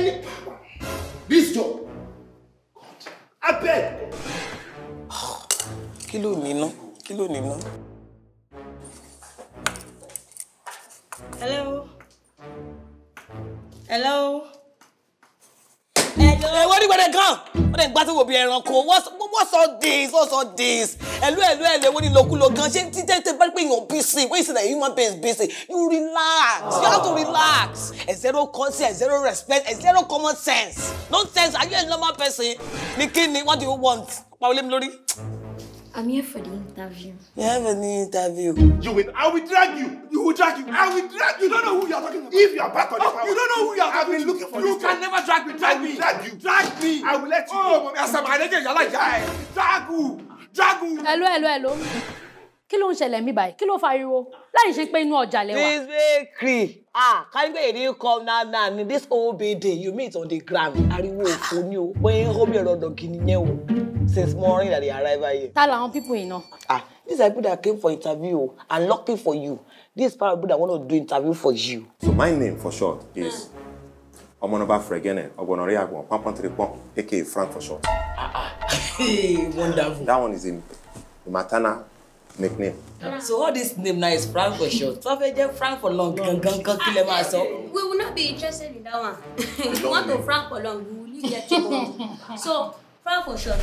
Any power, this job. God, I beg. Kí ló ní ná? Kí ló ní ná? Hello. Hello. Hello. Wọ́n ní gbọ́dọ̀ gan. Wọ́n dẹ̀ ń gbá tó wò bí ẹranko. What's all this? What's all this? Hello, hello, hello. Wọ́n ní lọ́kùlọ gan. Ṣé títẹ́ tẹ́ bá pé èèyàn busy? When you see that human being is busy, you relax. You have to relax. A zero conscience, zero respect, a zero common sense. No sense. Are you a normal person? Ní kí ni? What do you want? Pa olé mi lórí. I'm here for the interview. You have an interview. You will. I will drag you. You will drag you. I will drag you. You don't know who you are talking about. If you are back on the power, you don't know who you are talking. I've been looking for you. this. You can never drag me. Drag me. Drag you. Drag me. I will let you. Oh, mommy, Asama, drag you. Drag you. Hello, hello, hello. Kí ló ń ṣẹlẹ̀ mí báyìí? Kí ló fariwo? Láì ṣe pé inú ọjà lẹ wà. This bakery. Ah, can you you come now now? This whole day you meet on the ground. Ariwo òfò ni o. Bóyá ń hó bí ọ̀rọ̀ dọ̀gì nìyẹn o. Since morning that they arrive here. Ta làwọn people yìí náà? Ah, these are people that came for interview and lucky for you, these are people that want to do interview for you. So my name for short is Omonoba Fregene Ogonoriagbon Pampantripon, aka Frank for short. Hey, wonderful. That one is a maternal nickname. So all this name now is Frank for short. So if Frank for long, we will not be interested in that one. If you want to Frank for long, we will leave that to go. So Frank for short.